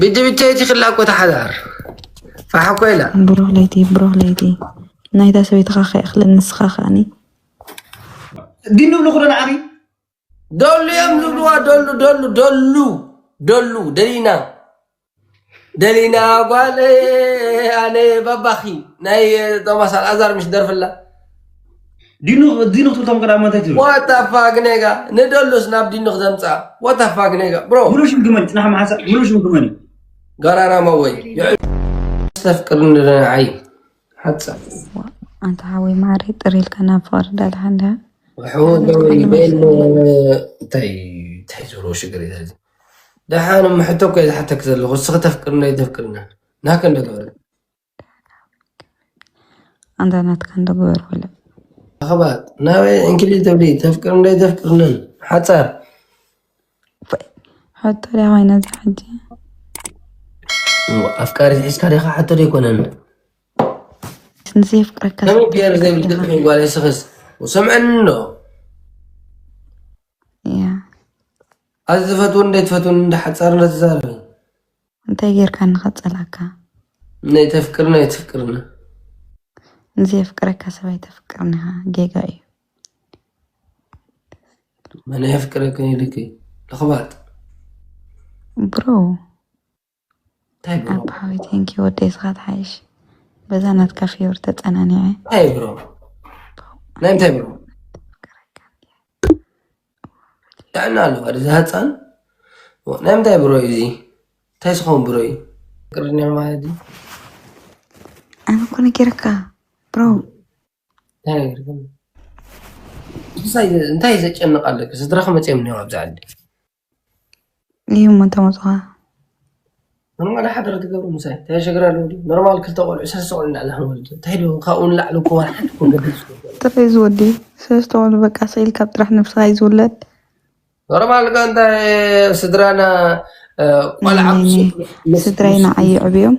ብቲ ብቻ እቲ ክላ እኮ ተሓዳር ፋሕ እኮ ኢላ። ብሩኽ ለይቲ፣ ብሩኽ ለይቲ። ናይታ ሰበይትኻ ከይኣኽለን ንስኻ ከኣኒ። ዲኑ ብሎ ክዶ ንዓኺ ደሉ እዮም ዝብልዋ። ደሉ ደሉ ደሉ ደሉ ደሊና ደሊና ጓል ኣነ ባባኺ ናይ ቶማስ ኣልኣዛር ምሽ ደርፍላ ዲኑ ዲኑ ክትብልቶም ቀዳማ እንታይ ትብሉ? ወታፋግ ኔጋ ንደሉስ ናብ ዲኑ ክዘምፃ ወታፋግ ኔጋ ብሮ ሙሉ ሽም ግመን ጽናሕ መሓሳ ሙሉ ሽም ግመን ጋራራ መወይ ተፍቅር ንደናዓይ ሓፃ ኣንተ ሓወይ ማሪ ጥሪልካ ናብ ፍቅሪ ዳድሓንዳ ሕው ደው ይበል። እንታይ እንታይ ዝብሎ ሽግር እዩ እዚ? ደሓን እሞ ሕቶ እኮ እየ ዝሓተክ ዘለኹ። እስኺ ተፍቅርና ይተፍቅርና ናከ እንደገበረ ኣንተ ናትካ እንደግበር ወለ ኣኽባጥ ናበይ እንክሊ ተብሊ ተፍቅርና ይተፍቅርነን ሓፃር ሕቶ ዲያ ኮይና እዚ ሕጂ ኣፍቃሪ ሒዝካ ዲኻ? ሕቶ ደይኮነን ንዘየፍቅረካ ከመይ ገይር ዘይብል ጥልሒ ጓል ስኽስ ሰምዐኒ እንዶ እያ ኣዚ ዝፈትውን ዘይትፈትውን እንደ ሓፃር እንዳተዛረበ እንታይ ጌርካ ንኸፀላካ ናይ ተፍቅርና ኣይትፍቅርና ንዘየፍቅረካ ሰብ ኣይተፍቅርን ኢኻ ጌጋ እዩ መን የፍቅረክን ኢልኪ ለኽባጥ ብሮ እንታይ ብሮ ኣባሓዊ ቴንኪ ወደይ ስኻ ትሓይሽ በዛ ናትካ ፌቨር ተፀናኒዐ እንታይ ብሮ ናይ እንታይ ብሮ ጥዕና ኣለዋ እዚ ህፃን ናይ ምንታይ ብሮ እዩ እዚ እንታይ ዝኸውን ብሮ እዩ ቅርኛ ማለት እዩ ኣነ እኮ ነጊረካ ብሮ እንታይ ነገር ግን እንታይ እንታይ ዘጨንቕ ኣለካ ስድራኸ መፅኦም እኒኦም ኣብዚ ዓዲ እዩ እሞ እንተመፅኻ ኖርማል ሓደር ትገብሩ ምሳይ እንታይ ሸግር ኣለዎ ድዩ ኖርማል ክልተ ቆልዑ ሰለስተ ቆልዑ ንላዕሊ ክንወልድ እንታይ ዶ ካብኡ ንላዕሊ እኮ ዋላ ሓንቲ እኮ ገደል ዝገብሩ ጥራይ ዝወዲ ሰለስተ ቆልዑ በቃ ስኢል ካብ ጥራሕ ነብስኻ እዩ ዝውለድ ኖርማል ከ እንታይ ስድራና እ፣ ቆልዓ ምስ- ምስ- ስድራይ ንዓይ የዕብዮም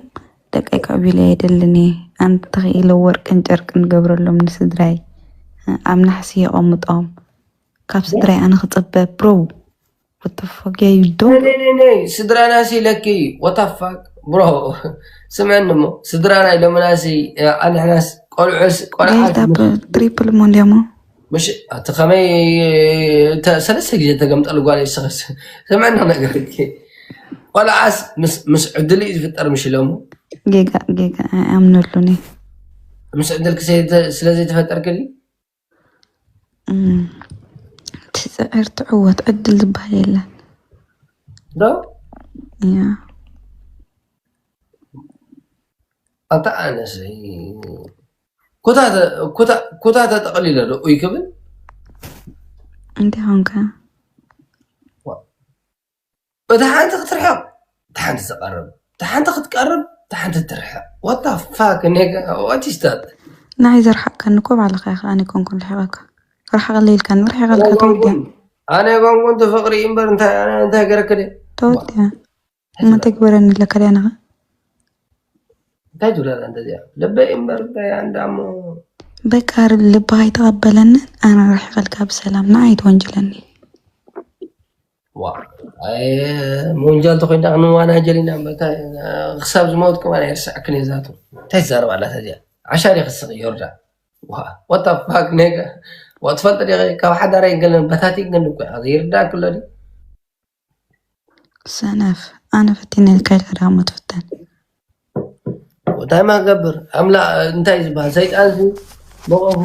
ደቀይ ከዕብዩለይ ኣይደልን እየ ኣነ ተኽኢለ ወርቅን ጨርቅን ገብረሎም ንስድራይ ኣብ ናሕሲ የቐምጦም ካብ ስድራይ ኣነ ክፅበ ብሮ ወተፎጊያ ይዶ ነይ ነይ ነይ ስድራና ሲ ለኪ ወታፋክ ብሮ ስምዐኒ እሞ ስድራና ኢሎምና ሲ ኣንሕናስ ቆልዑስ ቆልዓ ጋይስ ዳብ ትሪፕል ሞ እንዲያሞ ምሽ ኣቲ ከመይ ተ- ሰለስተ ግዜ ተገምጠሉ ጓል ይስኸስ ስምዐኒ ነገር ቆልዓስ ምስ- ምስ ዕድል እዩ ዝፍጠር ምሽ ኢሎሞ ጌጋ ጌጋ ኣይኣምነሉኒ ምስ ዕድል ክሰይ- ስለ ዘይተፈጠርክሊ እም፣ ትፅዕር ትዕወት ዕድል ዝበሃል የለን ዶ እያ ኣንታ ኣነስ ኩታ ተ- ኩታ- ኩታ ተጠቕሊለ ዶ ኡይ ክብል እንታይ ኾንካ እታ ሓንቲ ክትርሕቕ እታ ሓንቲ ትቐርብ እታ ሓንቲ ክትቀርብ እታ ሓንቲ ትርሕቕ ወታ ፋክ ኔጋ ኦቲስታት ንዓይ ዘርሓቕካኒ እኮ ባዕልኻ ኢኻ ኣነ ኮንኩን ርሒቐካ ርሓቐለይ ኢልካኒ ርሒቐልካ ተወዲያ ኣነ ጎንጉን ፍቕሪ እምበር እንታይ ኣነ እንታይ ገረክደ ተወዲያ እሞ ተግበረኒ ኣለካ ድያ ንኻ እንታይ ትብለና እንደዚኣ ልበይ እምበር እንታይ ኣንዳሞ በቃ ልብኻ ኣይተቐበለንን ኣነ ርሒቐልካ ብሰላም ንዓይ ኣይትወንጅለኒ ዋ ኣይ ምውንጃል ተኮይንዳ ክንዋናጀል ኢና እምበር እንታይ ክሳብ ዝመውት ከማን ኣይርስዐክን እየ ዛቱ እንታይ ትዛረብ ኣላ እዚኣ ዓሻ ዲኺ ስቕ ዮርዳ ዋ ወታ ፋክ ኔጋ ዋ ትፈልጥ ዲኺ ካብ ሓዳረይ ገለን በታቲን ግን እኮ ይርዳእክ ኣሎ ድዩ ሰነፍ ኣነ ፈቲነ ኢልካ ኢልካ ደኣ እሞ ትፍተን እንታይ ማ ክገብር ኣምላ እንታይ ዝበሃል ሰይጣን ሲ መቐፉ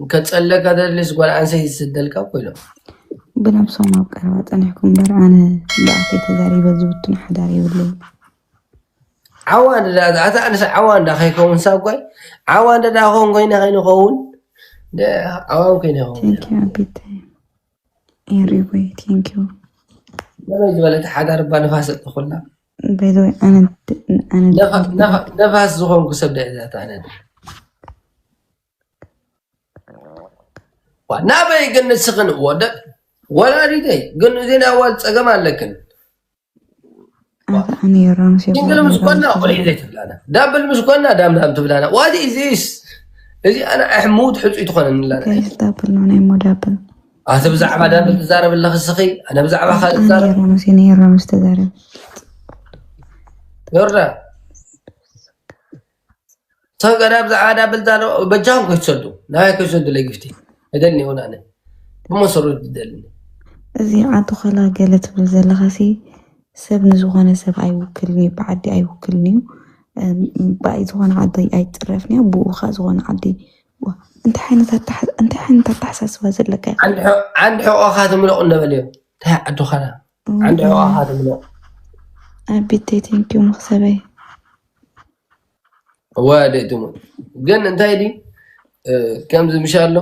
ከፀለካ ተደልስ ጓል ኣንሰይቲ ዝሰደልካ ኮይኖም ብነብሶም ኣብ ቀረባ ፀኒሕኩም እምበር ኣነ ብኣፈይ ተዛሪበ ዝብትን ሓዳር የብለይ ዓዋ እንዳ ኣታ ኣነስ ዓዋ እንዳ ከይከውን ሳብ ጓይ ዓዋ እንዳ ዳ ኸውን ኮይነ ከይንኸውን ዓዋ እውን ከይነ ኸውን ቴንኪዩ ኣቢተይ ኤሪወይ ቴንኪዩ መመይ ዝበለት ሓዳር እባ ንፋስ እጥኹላ በይዘወይ ኣነ ኣነ ነፋስ ዝኾንኩ ሰብ ዳ እዛት ኣነ ናበይ ግን ንስኽን ወደ ወላዲተይ ግን እዚን ኣዋል ፀገም ኣለክን ኣነ የራምስ ሲንግል ምስ ኮና ቆልዕ ዘይትብላና ዳብል ምስ ኮና ዳምዳም ትብላና ዋት ኢዚስ እዚ ኣነ ኣሕሙድ ሕፁይ ትኾነንላና ዳብል ነው ናይ ሞ ዳብል ኣቲ ብዛዕባ ዳብል ትዛረብ ኣለኺ ስኺ ኣነ ብዛዕባ ካልእ ኣነ ትዛረብ ራሙስ እኔ ራሙስ ተዛረብ ዮርዳ ሰው ገዳ ብዛዕባ ዳብል ዛረብ በጃኹም ከይትሰዱ ናባይ ከይትሰዱ ለይ ግፍቲ እደልኒ እውን ኣነ ብመሰሩ ትደልኒ እዚ ዓዲ ኾላ ገለ ትብል ዘለኻሲ ሰብ ንዝኾነ ሰብ ኣይውክልን እዩ፣ ብዓዲ ኣይውክልን እዩ። እም፣ ብኣይ ዝኾነ ዓዲ ኣይጥረፍን እዩ፣ ብኡ ኸዓ ዝኾነ ዓዲ ዋ፣ እንታይ ዓይነት ኣተሓ- እንታይ ዓይነት ኣተሓሳስባ ዘለካ ኢኻ? ዓንዲ ሕቆ- ዓንዲ ሕቆኻ ትምለቑ እንደበልዮ እንታይ ዓዲ ኾላ ዓንዲ ሕቆኻ ትምለቑ ኣቢተይ ቴንኪዩ መኽሰበይ እዋ ደይትሙ ግን እንታይ ዲ ከምዚ ምሻ ኣሎ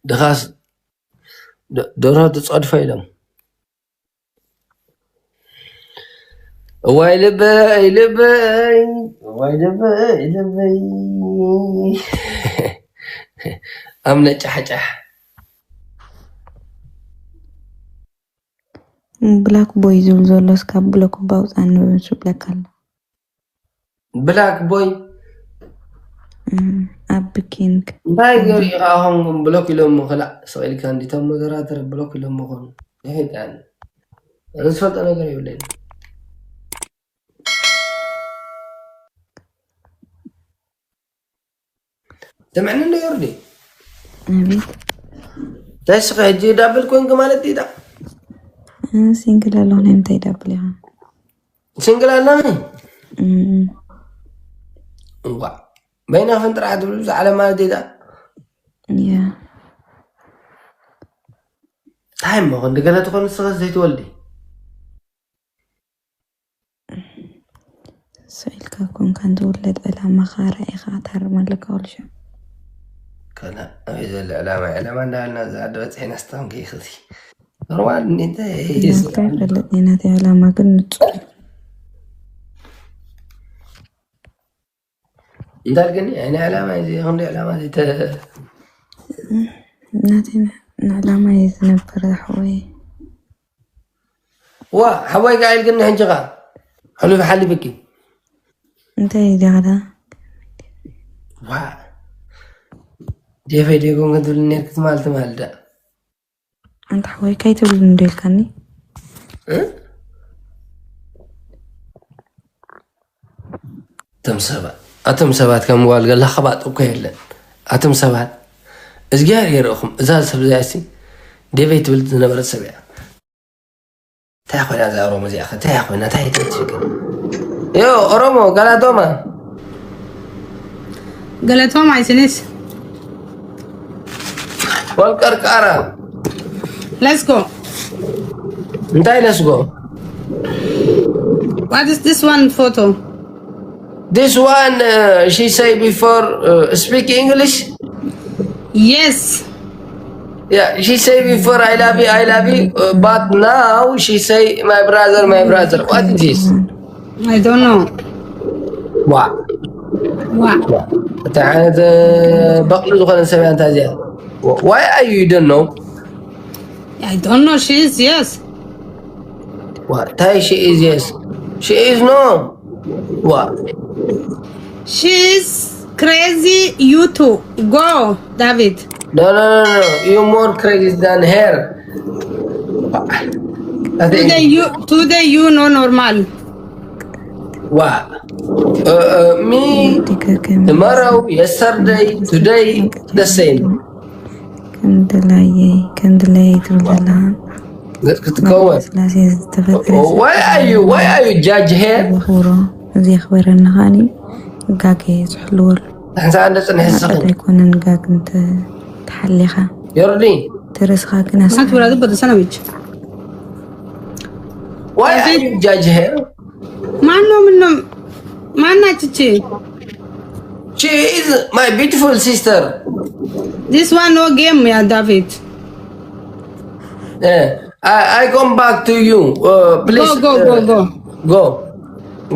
ድኻስ ደርሆ ትጸድፎ ኢሎም እዋይ ልበይ ልበይ እዋይ ልበይ ልበይ ኣምነ ጫሕጫሕ ብላክ ቦይ ዝብል ዘሎ እስካብ ብሎክ ባውፃ ንብለካ ኣሎ ብላክ ቦይ ኣብ ኪንግ እንታይ ገሪኻ ኾንኩም ብሎክ ኢሎም ክላእ ስቕ ኢልካ እንዲቶም ሞደራተር ብሎክ ኢሎም ኾኑ ይሄዳል ዝፈልጦ ነገር የብለኒ ስምዕኒ እንዶ ዮርዲ ኣቤት እንታይ ስኸ ሕጂ ዳብል ኮንክ ማለት ዲዳ ሲንግል ኣለኹ ናይ ምንታይ ዳብል ኢኻ ሲንግል ኣለኺ እንቋዕ በይና ፈንጥራ ትብል ብዛ ዓለም ማለት ዲዳ ያ እንታይ እሞ ክንዲ ገለ ትኾን ንስኸ ዘይትወልዲ ስቕ ኢልካ ኮንካን ዝውለድ ዕላማኻ ራኢኻ ትሃርም ኣለካ ወልሻ ከላ ኣበይ ዘሎ ዕላማ ዕላማ እንዳበልና ዝዓዲ በፅሒና ስታም ከይኽዚ ኖርማል እንዴት ናትካ ይፈልጥ ናይ ናተይ ዕላማ ግን ንፁር እንታይ ግን ናይ ዕላማ እዚ ክንዲ ዕላማ እዚ ተ- ናተይ ንዕላማ እዩ ዝነብር ዝሓወየ ዋ ሓዋይ ከኣ ኢልግኒ ሕጂ ኸ ሕሉፍ ሓሊፍኪ እንታይ እዩ ዲኻ ዳ ዋ ዴፈይ ዴጎን ክትብል ነርኪ ትማል ትማል ዳ ኣንታ ሓወይ ካይትብል እንዶ ኢልካኒ ኣቶም ሰባት ኣቶም ሰባት ከም ጓል ገላ ከባጥ እኮ የለን ኣቶም ሰባት እግዚኣብሔር ይርኢኹም እዛ ሰብ እዚኣ ሲ ዴቨይ ትብል ዝነበረት ሰብ እያ እንታይ ኮይና እዛ ኦሮሞ እዚኣ እንታይ ኮይና እንታይ ትብል ዮ ኦሮሞ ጋላቶማ ገለቶም ኣይስኒስ ወልቀርቃራ Let's go. እንታይ let's go What is this one photo? This one, uh, she say before, uh, speak English. Yes. Yeah, she say before, I love you, I love you. Uh, but now she say, my brother, my brother. What is this? I don't know. Wow. Wow. What? What? What? What? What? Why are you, you don't know? I don't know. She is yes. What? She is yes. She is no. What? She is crazy. You too. Go, David. No, no, no, no. You more crazy than her. I think. Today you, today you know normal. What? Uh, uh, me, tomorrow, yesterday, today, the same. ከም ድላየይ ከም ድላየይ ትብል ዘለኻ ክትከወን ስላሴ ዝተፈጥረ Why are you, why are you judge her? ዘኽብሮ እዚ የኽበረኒ ከዓኒ ጋገ ዝሕልወሉ ሕንሳ እንደ ጽንሕ ስኽን ኣይኮነን ጋግ እንተ ተሓሊኻ ዮርዲ ትርስኻ ግን Maxaad walaad u badasana wiji? Why are you judge her? ማን ነው? ምን ነው? ማናት እቺ? She is my beautiful sister. This one no game, yeah, David. Eh, I, I come back to you. Uh, please. Go, go, go, uh, go. Go.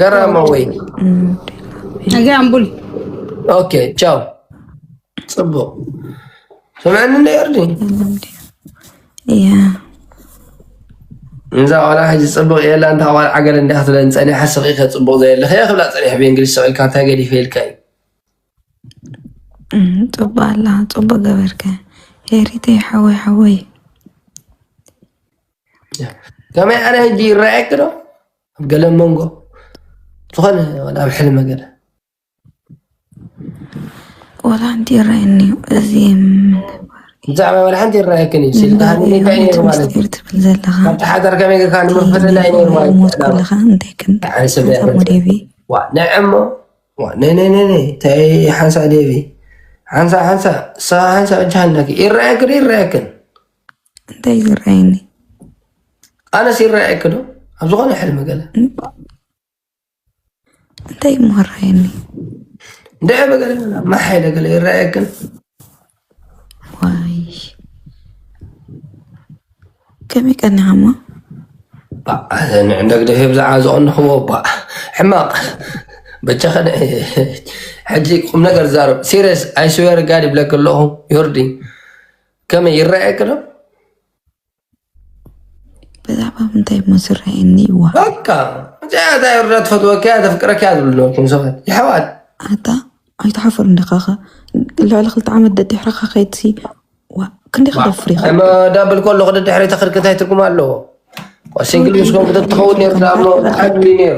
Garama way. Again, Ambul. Okay, ciao. ጽቡቕ ስምዐኒ እንደ ዮርዲ እያ እንዛ ቆልዓ ሕጂ ጽቡቕ የላ እንታ ቆልዓ ገለ እንዲያ ክትብለኒ ጸኒሓ ስቕ ኢኸ ጽቡቕ ዘየለኸ እያ ክብላ ጸኒሐ ብእንግሊዝ ስቕ ኢልካ እንታይ ገዲፈ ኢልካ እዩ እም፣ ጽቡቅ ኣላ ጽቡቅ ገበርከ ሄሪተይ ሓወይ ሓወይ። ከመይ ኣነ ሕጂ ይረኣየኪ ዶ? ኣብ ገለ መንጎ ዝኾነ ወላ ኣብ ሕልመ ገለ። ወላ ሓንቲ ይረኣየኒ እዩ። እዚ ብዛዕባ ወላ ሓንቲ ይረኣየክን እዩ። ስልካ ሃኒ እንታይ ነይሩ ማለት እዩ? ምስጢር ትብል ዘለኻ። ካብቲ ሓዳር ከመይ ጌርካ ንምፍልላይ ነይሩ ማለት እዩ? ሞት ከለኻ እንታይ ክን ኣነ ሰብ ሓንሳብ ሞዴቪ። ዋ፣ ናይ ዕሞ። ዋ፣ ነይ፣ ነይ፣ ነይ፣ ነይ። እንታይ ሓንሳ ዴቪ? ሓንሳ፣ ሓንሳ። ሳ፣ ሓንሳ እጃሃናኪ። ይረኣየክን፣ ይረኣየክን። እንታይ ዝረኣየኒ? ኣነስ ይረኣየኪ ዶ? ኣብ ዝኾነ ሕልሚ ገለ። እንታይ እሞ ይረኣየኒ? እንድዒ በገለ፣ ማሓይለ ገለ ይረኣየክን? ዋይ። ከመይ ቀኒኻ እሞ? ባ፣ እዘን ዕንደ ግደፍ ብዛዕባ ዝቐንኽዎ፣ ባ፣ ሕማቕ። በጃኻ ን-፣ ሕጂ ቁም ነገር ዛረብ። ሲሪየስ፣ ኣይ ስዌር ጋድ ይብለኪ ኣለኹ፣ ዮርዲ። ከመይ ይረኣየኪ ዶ? ብዛዕባ ምንታይ እሞ ዝረኣየኒ? ይዋ። በቃ፣ እዚኣ እታ ዮርዳ ትፈትወኪ እያ፣ ተፍቅረኪ እያ ዝብሉ ነበርኩም ሰባት። የሕዋት። ኣታ፣ ኣይትሓፍርን ዲኻ ኸ? ልዕሊ ክልተ ዓመት ደድሕረኻ ከይድሲ፣ ዋ፣ ክንደይ ዋ፣ ክደፍር ኢኻ? እመ ዳብል ከለኹ ደድሕረይ ተኽርክ እንታይ ትርጉም ኣለዎ? ዋ፣ ሲንግል ምስ ኮንኩ ተትኸውን ነይሩ ደኣ እሞ፣ ዓቢ ነይሩ።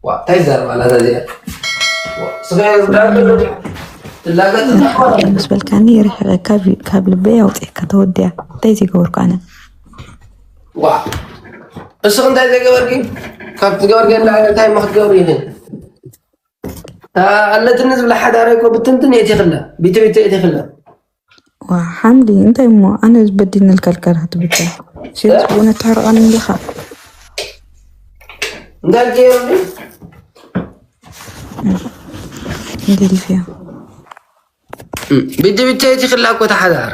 ዋ፣ እንታይ ይዛረብ ኣላ እዛ እዚኣ? ዋ፣ ስጋ ዮርዳ ትላገጽ። ምስ በልካኒ ርሒቐ ካብ፣ ካብ ልበይ ኣውፅእካ ተወዲኣ። እንታይ ዘይገበርኩ ኣነ? ዋ፣ እስኺ እንታይ ዘይገበርኪ? ካብ ትገበርኪ እንዳ እንታይ እሞ ክትገብሪ ኢኺ? እታ ኣለትኒ ዝብላ ሓዳረይ እኮ ብትንትን የእቲኽላ፣ ቢቲ ቢቲ የእቲኽላ። ዋ፣ ሓምዲ፣ እንታይ እሞ ኣነ ዝበዲልኒ ልከልከል ክትብል? ሲሪየስ ብእውነት ትሕርቐኒ እንዲኻ? እንታይ ገይሩኒ? ገዲፍዮ። ቢቲ ቢቲ የእቲኽላ እኮ እታ ሓዳር።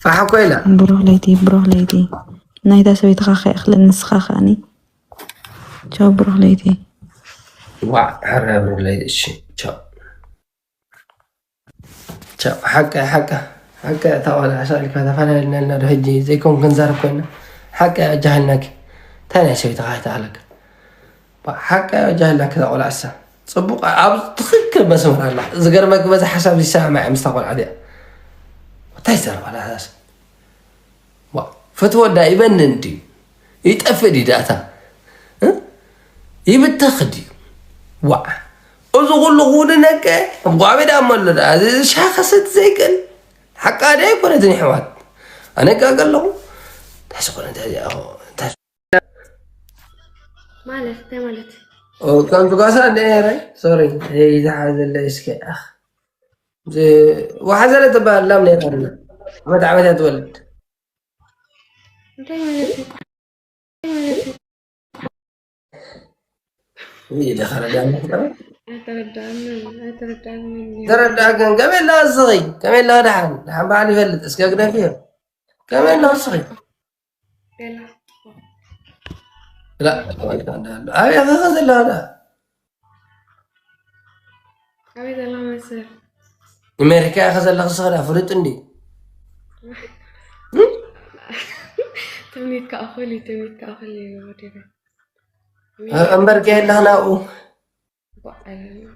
ፋሕ እኮ ኢላ። ብሩኽ ለይቲ፣ ብሩኽ ለይቲ። ናይታ ሰበይትኻ ከይኣኽለኒ ንስኻ ከኣኒ። ቻው ብሩኽ ለይቲ። ዋዕ፣ ሕራይ ብሩኽ ለይቲ። እሺ፣ ቻው። ቻው። ሓቀ፣ ሓቀ፣ ሓቀ፣ እታ ቆልዓ ሰቒልካ ተፈላለና ኢልና ዶ ሕጂ ዘይኮን ክንዛረብ ኮይና? ሓቀ፣ ኣጃሃልናኪ። እንታይ ናይ ሰበይትኻ ኣይተኣለካ? ባ፣ ሓቀ፣ ኣጃሃልናኪ እታ ቆልዓ እሳ። ጽቡቕ፣ ኣብ ትኽክል መስመር ኣላ። ዝገርመኪ በዚ ሓሳብ ይሰማማዕ ምስታ ቆልዓ እዚኣ። እንታይ ይዛረብ ኣላ እዛ ሰብ? ዋ፣ ፈትወ ዳ ይበንን ድዩ? ይጠፍእ ድዩ ዳታ? እ? ይብተኽ ድዩ? ዋዕ። እዚ ኩሉ ክውንነከ፣ ጓቤ ዳ እሞ ኣሎ ዳ? እዚ ሻኸ ሰቲ ዘይክእል? ሓቃ ዳ ኣይኮነትን ይሕዋት? ኣነ ጋ ከለኹ፣ እንታይ ዝኾነ እንታይ እዚኣ፣ እንታይ ማለት፣ እንታይ ማለት? ኦ፣ ከምዚ ጓሳ እንደ ኤረ፣ ሶሪ፣ እይ፣ ዝሓዘለይ እስከ፣ ኣኽ። እዚ ወሓዘለ ትበሃል ላም ነይራ ኣላ። ዓመት ዓመት እያ ትወልድ። እንታይ ማለት እዩ? እንታይ ማለት እዩ? ውይ፣ ኢለ ከረዳእኒ። ኣይተረዳእንን፣ ኣይተረዳእንን። ተረዳእክን? ከመይ ኣለዋ እስኺ? ከመይ ኣለዋ ደሓን? ደሓን በዓል ይፈልጥ። እስከ ግደፍዮ። ከመይ ኣለዋ እስኺ? ቤላ። ላ፣ ኣበይ ከ ዘለዋ ዳ? ኣበይ ዘለዋ መስል? ኣሜሪካ ኢኻ ዘለኺ፣ ንስኺ ዳ ፍሉጥ እንዲ? ትምኒትካ እኹል እዩ፣ ትምኒትካ እኹል እዩ ወደይ። እ-፣ እምበር ከየለኽና ኣብኡ። ዋ፣ ኣይደለም።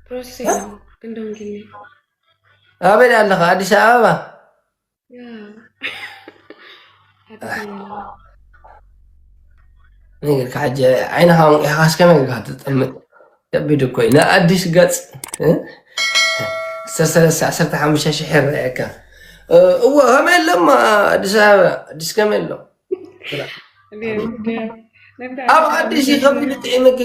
ፕሮሰስ የለን፣ ግን ደንጊኒ። ኣበይ ኣለኻ? ኣዲስ ኣበባ? ያ። ኣዲስ ኣበባ። ነገርካ ሕጂ ዓይንኻ ወንቂሕካ እስከ መን ኢኻ ትጠምት? ከቢድ እኮ እዩ። ንኣዲስ ገጽ፣ እ? ዓሰርተ ሰለስተ፣ ዓሰርተ ሓሙሽተ ሽሕ ይረኣየካ። እ፣ እወ፣ ከመይ ኣለማ ኣዲስ ኣበባ? ኣዲስ ከመይ ኣሎ? ኣብ ኣዲስ እዩ ከቢድ ጥዒመኪ።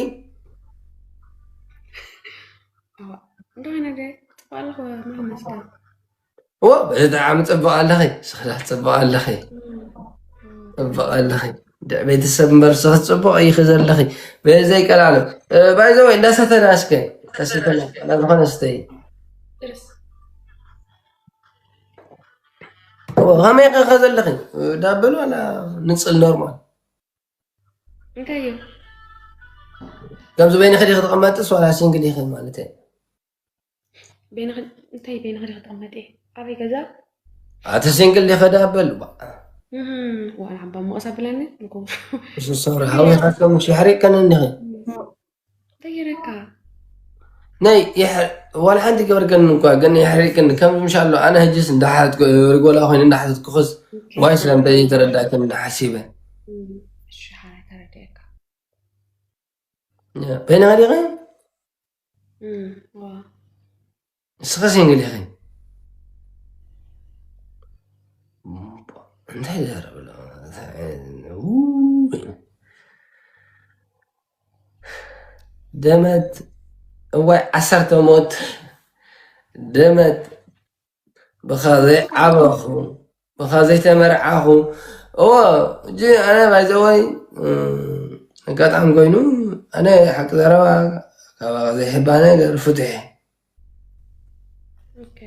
እወ፣ ብጣዕሚ ጽቡቕ ኣለኺ። ስኽላ ጽቡቕ ኣለኺ። ጽቡቕ ኣለኺ። ድዕ ቤተሰብ እምበር ስኺ ጽቡቕ ኢኺ ዘለኺ። በዘይ ቀላሉ። እ፣ ባይ ዘ ወይ፣ እንዳሰተና እስከ። እንዳሰተና፣ እንዳዝኾነ ስተይ። እወ፣ ከመይ ኢኺ ከ ዘለኺ? ዳብል ዋላ ንጽል ኖርማል? እንታይ እዩ? ከምዚ በይንኺ ዲኺ ትቕመጥስ ዋላ ሲንግል ኢኺ ማለት እየ? በይንኺ፣ እንታይ በይንኺ ዲኺ ትቕመጢ? ኣበይ ገዛ? ኣቲ ሲንግል ዲኺ ዳብል ባ? እህ፣ ዋላ ሓባ መቐስ ኣብለኒ። ንጎ። እሱ ሶሪ፣ ሃወይ ካስከም ሽሕሪ ከነን ዲኺ? እንታይ ይረካ? ናይ ይሕ-፣ ዋላ ሓንቲ ገበርከኒ እኳ፣ ግን የሕሪቅኒ። ከም ምሻሎ ኣነ ህጅስ እንዳሓትኩ፣ ሪጎላ ኮይኑ እንዳሓትኩ ክስ፣ ዋይ ስለምንታይ ዘይተረዳእክን እንዳሓሲበ። እሺ፣ ሓራይ ተረዲኤካ። በይንኻ ዲኺ? እም፣ ዋ። ንስኺ ሲንግል ኢኺ። እንታይ ዘረብ ኣሎ? ውይ። ደመት፣ እዋይ ዓሰርተ ሞት። ደመት፣ ብኻ ዘይዓበኹ፣ ብኻ ዘይተመርዓኹ። እዎ፣ እጂ ኣነ ባይዘወይ ኣጋጣሚ ኮይኑ፣ ኣነ ሓቂ ዘረባ፣ ካብ ዘይሕባ ነገር ፍቱሕ እየ። ኦኬ።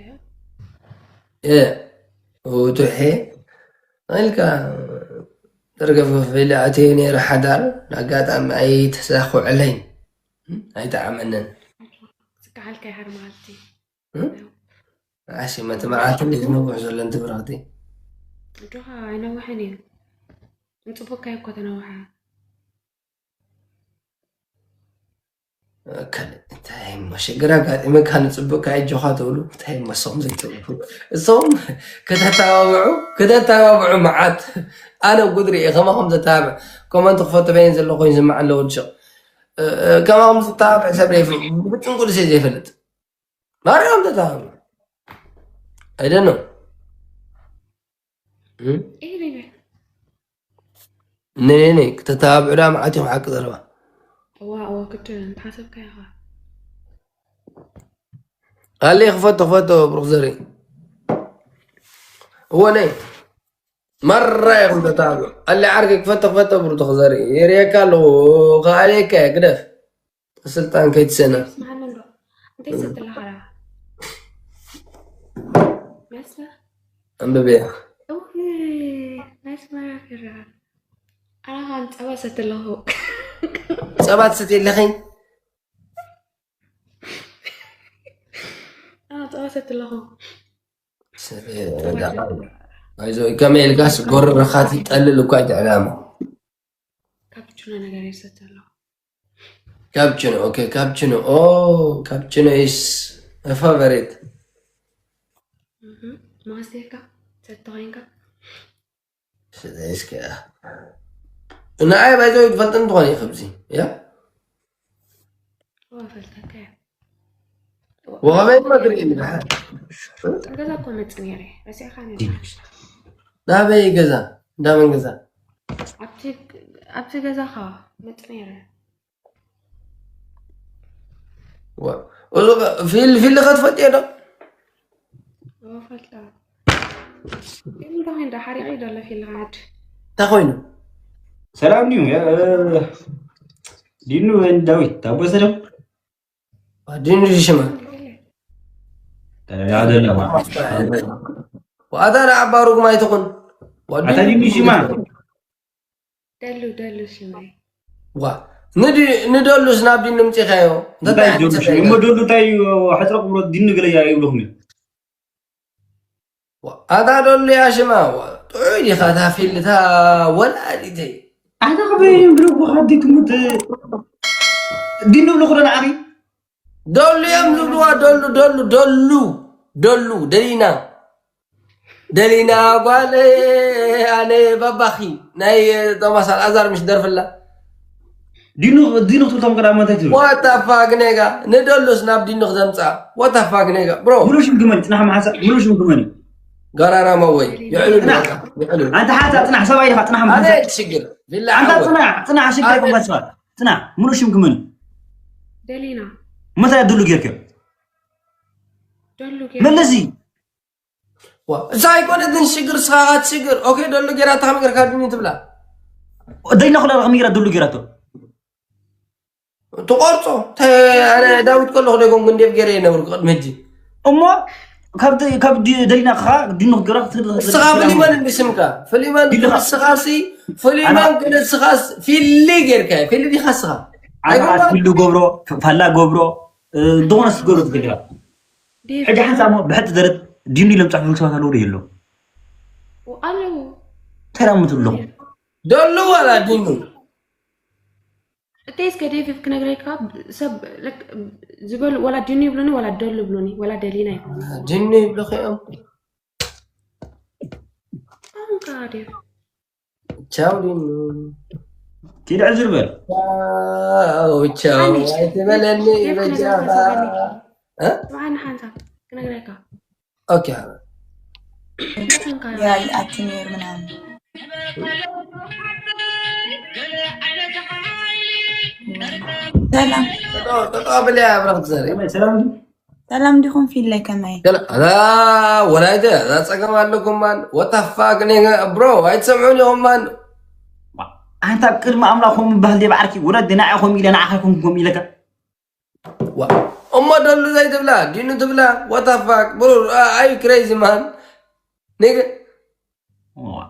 እ፣ ፍቱሕ እየ። ኢልካ፣ ደርገፍ ኢለ ኣትየ ነይረ ሓዳር፣ ኣጋጣሚ ኣይተሳኹዐለይን፣ ኣይጠዓመንን። ዝከሓልካ ይሃር መዓልቲ። እም? ኣሲ፣ መቲ መዓልቲ እንዴት ነውሕ ዘሎ እንት ብራኽቲ? ጆኻ ኣይነውሕን እዩ። ንጽቡቅካ እኮ ተነውሐ። ካልእ እንታይ እሞ ሽግር ኣጋጢመካ ንጽቡቅካ እጆኻ ትብሉ? እንታይ እሞ እሶም ዘይትብሉ? እሶም ከተተባብዑ፣ ከተተባብዑ መዓት። ኣነ ጉድ ርኤ ከማኹም ዘተባብዕ። ኮመንት ክፈቱ በይን ዘሎ ኮይኑ ዝማዕ ኣለዎ ድሽቕ። እ፣ እ፣ ከማኹም ዝተባብዕ ሰብ ርኤ ብጥንቁል ሴ ዘይፈልጥ። ማርያም ተተባብዑ። I don't know። እም? ኤሪነ። ነይ፣ ነይ፣ ነይ፣ ክተተባብዑ ዳ መዓት ኢኹም ሓቂ ዘረባ። እዋ፣ እዋ፣ ግድን፣ ተሓሰብካ ኢኻ። ኣለ ክፈቶ፣ ክፈቶ፣ ብሩኽ ዘርኢ። እዎ፣ ነይ። ማራ ኢኹም ተተባብዑ። ኣለ ዓርኪ ክፈቶ፣ ክፈቶ፣ ብሩኽ ዘርኢ። የርእየካ ኣለዎ፣ ከኣልየካ እየ፣ ግደፍ። ስልጣን ከይትሰነ። ስምዓኒ እንዶ። እንታይ ትሰቲ ኣለኻ ዳ? መስመር? ኣንብብያ። እውይ፣ ናይ ኣስመራ ክራ። ኣነ ኸኣ ጸባ ሰቲ ኣለኹ። ጸባ ትሰቲ ኣለኺ? ኣነ ጸባ ሰቲ ኣለኹ። ኣይዞ፣ ከመይ ኢልካስ ጎረርኻት ይጠልል እኳ ኣይትዕላማ። ካፕቹኖ ነገር ይሰቲ ኣለኹ። ካፕቹኖ፣ ኦኬ፣ ካፕቹኖ። ኦ፣ ካፕቹኖ is a favorite። እህ፣ ማስቴካ ሰቲ ኮይንካ? ስለዚስ ከ፣ ንዓይ ባይዘው ትፈልጥን ትኾን እዩ፣ ከምዚ፣ ያ? እዋ፣ ፈልጠካ እየ። ወኸበይ መግሪ እዩ፣ ንሓ። ኣብ ገዛ እኮ መጽእ ነይረ፣ ረሲዕካ ነይርካ። ናበይ ገዛ? እንዳመን ገዛ? ኣብቲ፣ ኣብቲ ገዛኻ መጽእ ነይረ። ዋ፣ እዚ ኸ-፣ ፊል-፣ ፊል ኸ ትፈልጥዮ ዶ? እዎ፣ ፈልጣ። ፊል እንታይ እንዳ ሓሪቐ እዩ ዘሎ ፊል ኻድ። እንታይ ኮይኑ? ሰላም ድዩ? ያ፣ እ፣ ዲኑ ወይን ዳዊት፣ ታቦ ሰላም? ዋ፣ ዲኑ ሽማ። ተረጋጋ ዘለዋ። ዋታ ንዓባሩ ግማይ ትኹን። ዋ፣ ኣታ ዲኑ ሽማ? ደሉ፣ ደሉ ሽመይ። ዋ፣ ንዲ-፣ ንደሉስ ናብ ዲኑ ምጺኻዮ? እንታይ ደሉ ሽማ? እሞ ደሉ እንታይ እዩ? ሕጽረ ቁብሮ ዲኑ ገለ እያ ይብለኹም እዩ። ዋ፣ ኣታ ደሉ ያ ሽማ፣ ዋ፣ ጥዑይ ዲኻ እታ ፊልታ ወላዲተይ? ኣታ ከበይ ብሎ ወሓዲ ትሙት ዲኑ ብሎ ኹሎ ንዓሪ? ደሉ እዮም ዝብልዋ፣ ደሉ፣ ደሉ፣ ደሉ፣ ደሉ፣ ደሊና። ደሊና ጓል ኣነ ባባኺ ናይ ቶማስ ኣልኣዛር ምሽ ደርፍላ። ዲኑ፣ ዲኑ ክትብልቶም ቀዳማ እንታይ ትብል? What the fuck ኔጋ፣ ንደሉስ ናብ ዲኑ ክዘምጻ። What the fuck ኔጋ፣ ብሮ። ሙሉ ሽም ግመን፣ ጽናሕ መሓሳ፣ ሙሉ ሽም ግመን እዩ። ጋራራማ ወይ፣ ይዕሉ ጽናሕ። ይዕሉ። ኣንተ ሓንሳ ጽናሕ፣ ሰብኣይ ኢኻ፣ ጽናሕ መሓሳ። ኣነ ሽግር፣ ቢላ ኣንታ ሓወይ። ጽናሕ፣ ጽናሕ፣ ሽግር ኣነ ከማስፋ። ጽናሕ፣ ሙሉ ሽም ግመን እዩ። ደሊና። መታይ ደሉ ጌርክዮ? ደሉ መለሲ። ዋ፣ እዛ ኣይኮነትን ሽግር፣ ስኻ ትሽግር። ኦኬ፣ ደሉ ጌራታ ከመይ ጌርካ ዲኑ ትብላ? ደሊና ኩላ ከመይ ጌራ ደሉ ጌራቶ? ትቆርጾ። ተ-፣ ኣነ ዳዊት ከለኹ ደጎም ግን ዴብ ገይረ ይነብር ቅድሚ ሕጂ። እሞ ካብ ደ-፣ ካብ ዲ-፣ ደሊና ከኻ ዲኑ ክትገብራ ክትብል ትኽእል እስኻ ትኽእል ፍሊመን ኣሞ። እንዲ ስምካ? ፍሊመን ዲልኻ ንስኻሲ፣ ፍሊመን ኣና- ግን ንስኻስ ፊሊ ጌርካ፣ ፊሊ ዲኻ እስኻ? ኣና ኣይኮንካ? ፊሉ ገብሮ፣ ፋላ ገብሮ፣ እ፣ ዝኾነ ስትገብሮ ትኽእል ኢኻ። ዴቭ ሕጂ ሓንሳብ እሞ ብሕቲ ደረት ዲኑ ኢሎም ጻሕፉ ሰባት ኣለዉ ዶ የሎ? ኣለዉ። እንታይ ደኣ ምትብሎ? ደሉ ዋላ ዲኑ? ደስ ከደፊፍ ክነግረካ ሰብ ዝበሉ ወላ ድኑ ይብሉኒ ወላ ደሉ ይብሉኒ ወላ ደሊና ይብሉኒ። ድኑ ይብሉኺ እዮም። ኣንካ ዴፍ ቻው ድኑ። ኪድ ዕዝር በል። ቻው ቻው። ኣይትበለኒ በጃኻ። እ? ስምዓኒ ሓንሳብ ክነግረካ። ኦኬ። እንታይ ኮንካ? ያ ይኣቲ ነይሩ ምናምን። ሰላም ጠጠው ብለያ ብረኽት ዘርኢ። ሰላም ሰላም ዲኹም ፊለይ ከመይ? ገለ ኣላ ወላይተ እዛ ጸገም ኣለኩም ማን ወታፋክ ኔገ ብሮ ኣይትሰምዑን ኢኹም ማን ኣንታ ቅድሚ ኣምላኽኩም ባህል ደብ ዓርኪ ወዳ ድና ኢኹም ኢለ ንዓኻ ይኹም ኢለካ ዋ እሞ ደሉ ዘይትብላ ዲኑ ትብላ ወታፋክ ብሩር ኣይ ክሬዚ ማን ኔገ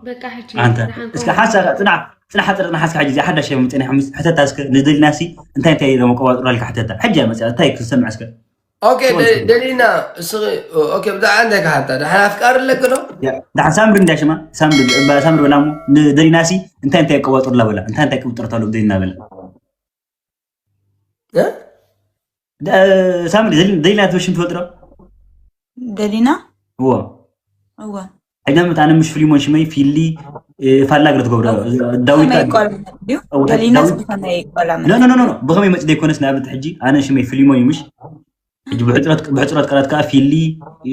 በቃ ሕጂ ኣንተ ደሓን እስከ ከውን። ሓንሳ ጽናሕ ጽናሕ ጽናሕ ሓንሳ ሕጂ እዚኣ ሓዳሽ እዮም ጽኒሕ ምስ ሕተታ እስከ ንደሊናሲ እንታይ እንታይ ኢሎም ኣቆባጥራልካ ሕተታ ሕጂ እያ መጽኣ እንታይ ክሰምዕ እስከ ኦኬ ደ- ደሊና እስኺ ኦኬ ብዛዕባ እንታይ ክሓታ ደሓን ኣፍቃሪ ኣለኪ ዶ ያ፣ ደሓን ሳምሪ እንዳ ሽማ ሳምሪ ባ- ሳምሪ በላሞ ንደሊናሲ እንታይ እንታይ ኣቆባጥርላ በላ እንታይ እንታይ ክብጥርታሉ ደሊና በላ እ? ደ- ሳምሪ ደሊ- ደሊና ትበሽም ትፈልጥ ዶ ደሊና እዎ እወ ሕጂ መት ኣነ ምሽ ፍሊሞን ሽመይ ፊሊ እ፣ ፋላ ግረ ትገብሮ ዳዊት ከመይ ይቆላመጥ ድዩ? እወ፣ ደሊናስ ዳዊት- ብኸመይ ይቆላመጥ? ኖ ኖ ኖ ኖ ብኸመይ መጽእ ዘይኮነስ ንኣብነት ሕጂ ኣነ ሽመይ ፍሊሞን እዩ ምሽ ሕጂ ብሕፅረት ብሕፅረት ቃላት ከዓ ፊሊ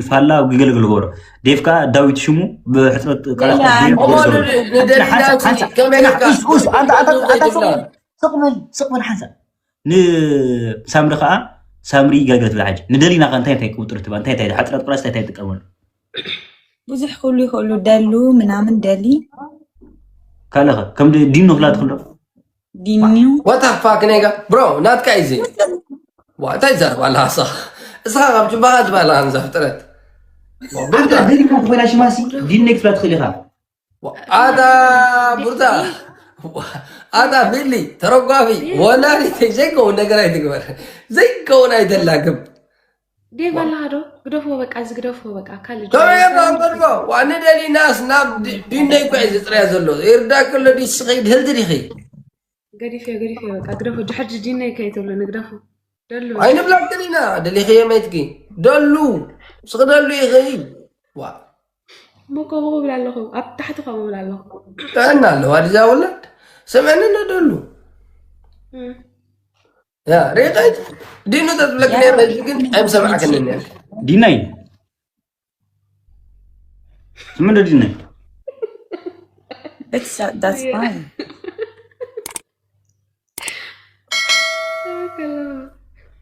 ፋላ ግገልግል ገብሮ ዴፍ ከዓ ዳዊት ሽሙ ብሕፅረት ቃላት ያ፣ ዴፍ እሞ ገብሮ። ን- ንደሊና ሓንሳ- ሲ- ሓንሳ- ከመይ ሓንሳ- ኢልካ ኡስ- ኡስ- ኣንታ- ኣንታ- ኣንታ- ዘይትብላ? ስቕ በል ስቕ በል ሓንሳ ንሳምሪ ከዓ ገልግለ ትብላ ሕጂ ንደሊና ከ እንታይ እንታይ ቅብጥር ትባ እንታይ እንታይ ሓፅረት ቃላት እንታይ እንታይ ትጥቀመሉ ብዙሕ ክብሉ ይኽእሉ ደሉ ምናምን ደሊ ካልኸ ከም ዲኑ ክላ ትኽእሎ ዲኒዩ ወታፋክ ኔጋ ብሮ ናትካ እዩ ዋ እንታይ ዘርባ ኣለካ እስኻ እስኻ ካብ ጅባኻ ትባላ ንዛ ፍጥረት ኣንታ ደሊና ትበላ ሽማሲ ዲን ክፍላ ትኽእል ኢኻ ኣታ ቡርታ ኣታ ፊሊ ተረጓፊ ወላዲተይ ዘይከውን ነገር ኣይትግበር ዘይከውን ኣይተላግብ ዴቭ ኣለኻ ዶ ግደፍዎ በቃ እዚ ግደፍዎ በቃ ካልእ ከመይ የብሎም ገድፎ ዋኒ ደሊናስ ናብ ዲ- ዲነይ እኮ እዩ ዝፅርያ ዘሎ ይርዳክ ኣሎ ዲስኺ ድህልቲ ዲኺ ገዲፍዮ ገዲፍዮ በቃ ግደፎ ሕጂ ዲነይ ከይትብሉ ንግደፎ ደሉ ኣይንብላክን ኢና ደሊኽዮ መይትኪ ደሉ ስኽደሉ ይኽእል ዋ እሞ ከምኡ ክብል ኣለኹ ኣብ ታሕቲ ከምኡ ክብል ኣለኹ ጥዕና ኣለዋ ድዛ ውላድ ስምዕኒ ነደሉ እም። ያ ሪቀት ዲኑ ተትብለክ ነርመዚ ግን ኣይምሰማዕክንን እያ ዲናይ ስምንዶ ዲናይ It's that's fine.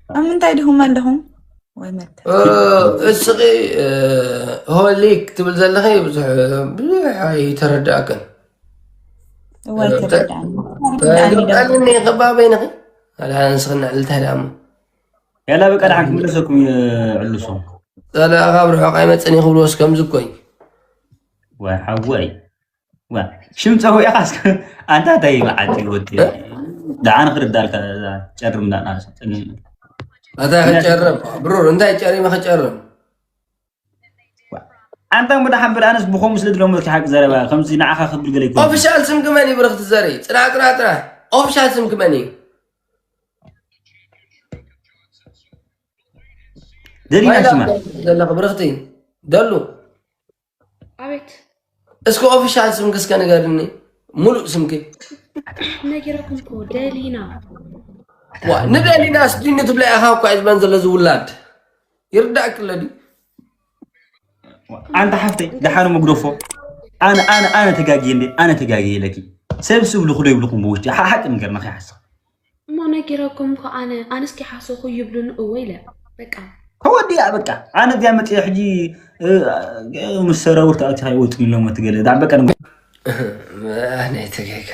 ኣብ ምንታይ ድኹም ኣለኹም? ወይ መተ እ፣ እስኺ እ፣ ሆሊክ ትብል ዘለኺ ብዙሕ ብዙሕ ኣይተረዳእክን እዋይ ተረዳእኒ ተረዳእኒ ከባበይንኺ ኣላ ንስኽና ልታይ ደኣ እሞ ያላ በቃ ደሓን ክምለሰኩም ይዕልሶም ጸላእኻ ኣብ ርሑቕ ኣይመጽእን እዩ ክብልዎስ ከምዚ እኮ እዩ ወይ ሓወይ ዋ ሽም ጸዊዕኻ እስከ ኣንታ እንታይ መዓት ወዲ ደሓን ክርዳልካ ጨርም ዳና እንታይ ክጨርም ብሩር እንታይ ጨሪመ ክጨርም ኣንታ እሞ ደሓን በል ኣነስ ብኸምኡ ስለ ድለመድኪ ሓቂ ዘረባ ከምዚ ንዓኻ ክብል ገለ ይኮን ኦፊሻል ስምኪ መን እዩ ብርኽቲ ዘርኢ ፅናዕ ፅናዕ ፅናዕ ኦፊሻል ስምኪ መን እዩ ደሊና ሽማ ዘለኺ ብርኽቲ ደሉ ኣቤት እስኪ ኦፊሻል ስምኪ እስከ ንገርኒ ሙሉእ ስምኪ ነጊረኩም እኮ ደሊና ዋ ንደሊና ስዲኒ ትብላ ኢኻ እኳ እዩ ዝበን ዘሎ ዝውላድ ይርዳእክ ኣለዲ ኣንታ ሓፍተይ ደሓኑ መግደፎ ኣነ ኣነ ኣነ ተጋጊየ እንዴ ኣነ ተጋጊየ ኢለኪ ሰብ ስብ ልኹ ዶ ይብልኩም ብውሽጢ ሓ- ሓቂ ነገር ንኸይሓስብ እሞ ነጊረኩም እኮ ኣነ ኣነስ ከይሓሰኹ ይብሉኒ እወ ኢለ በቃ ተወዲኣ በቃ ኣነ እዚኣ መፅየ ሕጂ እ፣ እ፣ ምስ ሰራውር ተኣቲኻ ይወፅን ኢሎም ትገለ ዳ በቃ ንጎ- ናይ ተገይካ